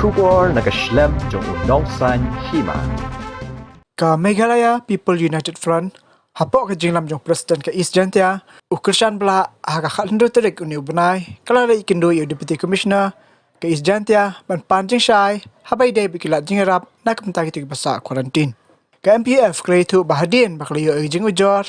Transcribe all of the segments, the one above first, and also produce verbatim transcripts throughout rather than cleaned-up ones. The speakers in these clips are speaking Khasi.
Khubor na ka shlem jong u nongsan hima. Ka Meghalaya People United Front, hapoh ka jinglam jong President ka East Jaintia, u Krishan Blah, ha ka khathynriew tarik une u bnai, ka la leit kynduh ïa u Deputy Commissioner ka East Jaintia ban pan jingshai haba ïadei bad ki lad jingïarap na ka bynta kito kiba sah quarantine. Ka M P F ka la ïathuh ba hadien ba ka la ïoh ïa ka jingujor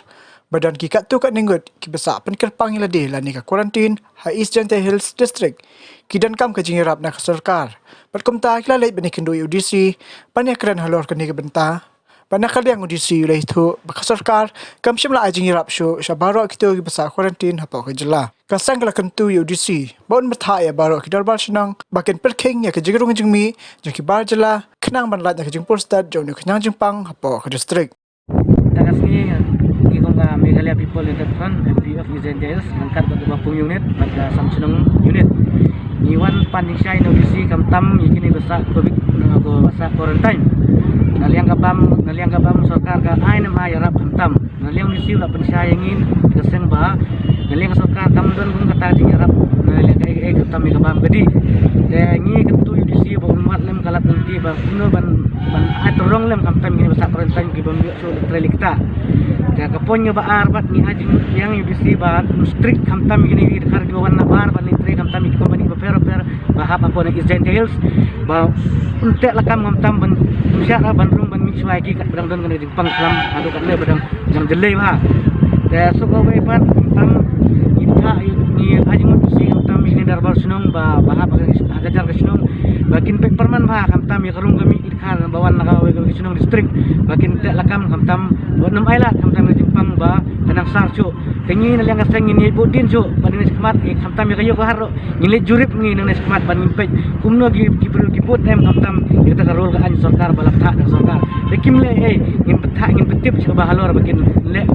ba don ki katto katne ngut kiba sah pynkyrpang ïa lade lane ka quarantine ha East Jaintia Hills District, ki donkam ka jingïarap na ka sorkar. Bad kumta ki la leit ban ïakynduh ïa u D C ban ïakren halor kane ka bynta. Bad na ka liang u D C u la ïathuh ba ka sorkar kam shym la ai jingïarap shuh sha baroh kito kiba sah quarantine hapoh ka jylla. Ka seng ka la kyntu ïa u D C ba un bthah ïa baroh ki dorbar shnong ba kin pyrkhing ïa ka jingrung jingmih jong ki bar jylla, khnang ban lait na ka jingpur stet jong une u khñiang jingpang hapoh ka district. Ta ka sngi, ngi kum ka Meghalaya People United Front, M P F, East Jaintia Hills, ryngkat bad ka Bapung Unit bad ka Samshnong Unit, ngi wan pan jingshai na u D C khamtam ïa kine ba sah covid, na ka ba sah quarantine. Na liang ka bam, na liang ka bam sorkar ka ai ne em ai ïarap khamtam. Na liang u D C u la pynshai ïa ngi ka seng ba na liang ka sorkar kam don kum kata ka jingïarap na liang kaei kaei khamtam ïa ka bam ka dih. Te ngi kyntu ïa u D C ba un wad lem ka lad lynti ba kumno ban, ban ai tyrrong lem khamtam ïa kine ba sah quarantine kiba ym ïoh shuh leit trei leit ktah. Te ka point kaba ar pat ngi ai jingmut biang ïa u D C ba un strict khamtam ïa kine ki dkhar kiba wan na bar ban leit trei khamtam ïa ki company bapher bapher ba hap hapoh na East Jaintia Hills, ba un teh lakam khamtam ban, um shah ban rung ban mih shuwa ïa ki katba dang don kane ka jingpang khlam haduh katne ba dang, dang jyllei bha. Te shuh kawei pat khamtam ngi bthah ïa, ngi ai jingmut shisha khamtam ïa kine ki dorbar shnong ba, ba hap ha ka, ha ka jar ka shnong ba kin peit pyrman bha khamtam ïa ka rung ka mih ki dkhar ba wan na kawei ka shnong district ba kin teh lakam khamtam ba nym ailad khamtam ïa ka jingpang ba kan nang sar shuh. Te ngi na liang ka seng ngin ïai buh dien shuh ba ngin ïai shakmat, eh, khamtam ïa ka ïew ka har ruh ngin leit jurip ngi nangne shakhmat ban ngin peit kumno ki, ki briew ki bud em khamtam ïa kata ka rule ka aiñ sorkar ba la bthah da ka sorkar. Te kim leh ei, ngin bthah, ngin pyntip sha kaba halor ba kin leh